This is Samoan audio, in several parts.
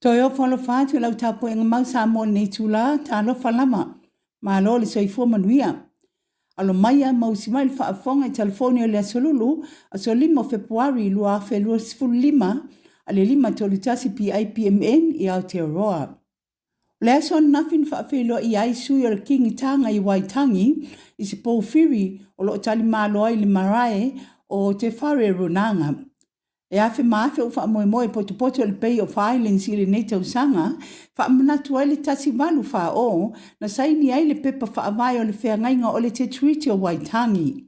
Toe ofo alofa atu i lau tapuaiga mau Samoa i lenei itula, talofa lava. Malo le soifua manuia. Alo maia ma usi mai le faafofoga i telefoni o le Aso Lulu, aso 5 o Fepuari 2025 a le 5:31 PIPMM i Aotearoa. O le aso ananafi na faafeiloai ai sui o le Kīngitanga i Waitangi i se pōwhiri o lo o talimalo ai i le marae o Te Whare Runanga. E afe ma afe ua faamoemoe e potopoto i le Bay of Islands i lenei tausaga, faamanatu ai le 1840 na saini ai le pepa faavae o le feagaiga o le Te Tiriti o Waitangi.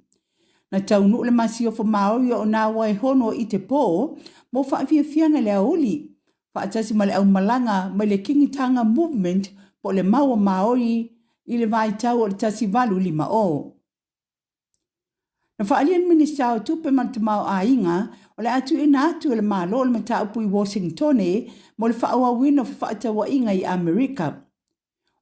Na taunuu le masiofo Maori o Nā Waihono i te pō mo faafiafiaga i le aoauli, faatasi ma le aumalaga mai le Kingitanga Movement po o le Mau o Maori i le vaitau o le 1850. Na faaalia le Minisita o Tupe ma le Tamaoaiga o le a tuuina atu e le Malo le mataupu i Uasinitone mo le faaauauina o fefaatauaiga i Amerika.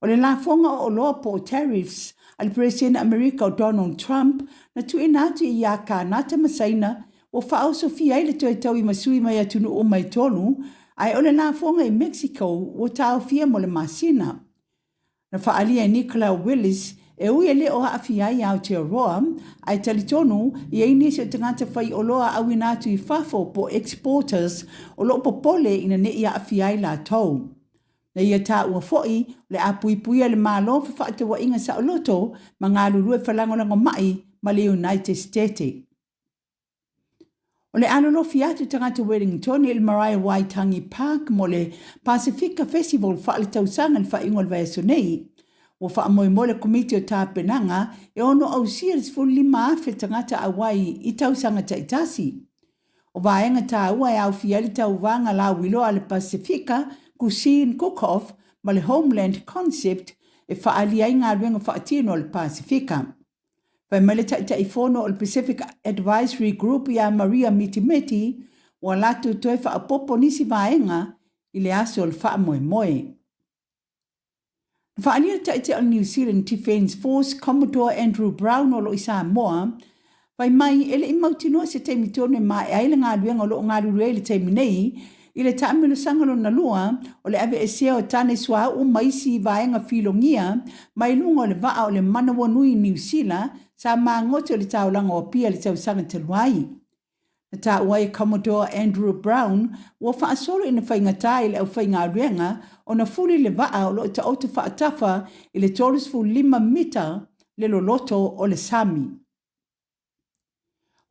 O le lafoga o oloa po o tariffs a le Peresetene Amerika o Donald Trump na tuuina atu ia Kānata ma Saina ua faaosofia ai le toe tauimasui mai atunuu uma e tolu, ae o le lafoga i Mexico ua taofia mo le masina. Na faaalia e Nicola Willis, e ui e le o aafia ai Aotearoa, ae talitonu e i ai nisi o tagata faioloa auina atu i fafo po o exporters o lo o popole ina ne i aafia ai latou. Na ia taua foi, o le a puipuia e le Malo fefaatauaiga saoloto ma galulue felagolagomai ma le United State. O le alolofi atu tagata Wellingtone i le marae o Waitangi Park mo le Pasefika Festival faaletausaga i le faaiuga o le vaiaso nei. Ua faamoemoe le Komiti o Tapenaga e ono ausia le 15,000 tagata auai i tausaga taitasi. O vaega taua e aofia ai le tauvaga lauiloa a le Pasefika Cuisine Cook-Off ma le Homeland Concept e faaalia ai galuega faatino a le Pasefika. Fai mai le Taitaifono o le Pacific Advisory Group ia Maria Mitimeti, ua latou toe faaopoopo nisi vaega i le aso o le faamoemoe. Na faaalia le Taitai o le New Zealand Defence Force, Commodore Andrew Brown o lo o i Samoa, fai mai e le i mautinoa se taimi tonu e maea ai le galuega o lo o galulue ai i le taimi nei i le taamilosaga lona lua o le aveesea o tane suauu ma isi vaega filogia mai luga o le vaa o le Manawanui i Niu Sila sa magoto i le taulaga o Apia i le tausaga talu ai. Na taua ai e Commodore Andrew Brown ua faasolo ina faigata i le aufaigaluega ona fuli le vaa o lo o taoto faatafa i le 35 mita le loloto o le sami.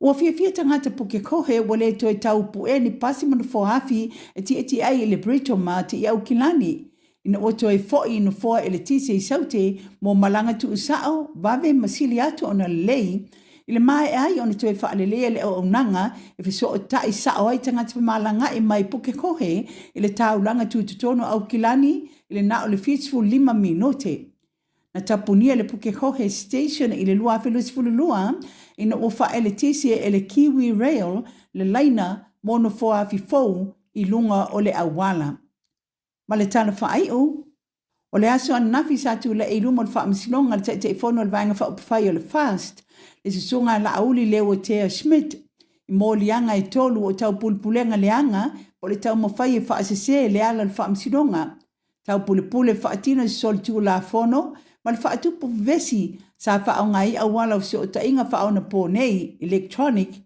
Ua fiafia tagata Pukekohe ua le toe tau puea ni pasi ma nofoa-afi e tietie ai i le Britomart i Aukilani, ina ua toe foi i nofoa eletise i Saute mo malaga tuusao, vave ma sili atu ona lelei, i le maea ai ona toe faaleleia le auaunaga e fesootai sao ai tagata femalagaai mai Pukekohe i le taulaga tutotonu o Aukilani i le na o le 75 minute. Na tapunia le Pukekohe Station i le 2022 ina ua faaeletise e le Kiwi Rail le laina mo nofoa-afi fou i luga o le auala. Ma le tala faaiu, o le aso ananafi sa tulai i luma o le Faamasinoga le Taitaifono o le Vaega Faaupufai o le FAST, le Susuga a Laauli Leuatea Schmidt, i moliaga e tolu o taupulepulega leaga po o le taumafai e faasese le ala o le Faamasinoga taupulepule faatino i se solitulafono ma le faatupu vevesi sa faaaoga ai auala o fesootaiga faaonaponei, electronic.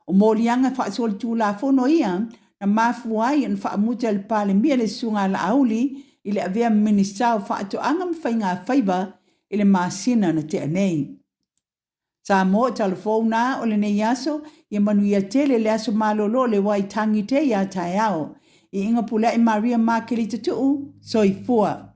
O moliaga faasolitulafono ia na mafua ai ona faamuta e le Palemia le Susuga a Laauli i le avea ma Minisita o Faatoaga ma Faigafaiva i le masina na tea nei. Samoa, Talafou na o lenei aso, ia manuia tele le aso malolo o le Waitangi Day a taeao. Iiga Pulea'i Maria Makelita Tuu, Soifua.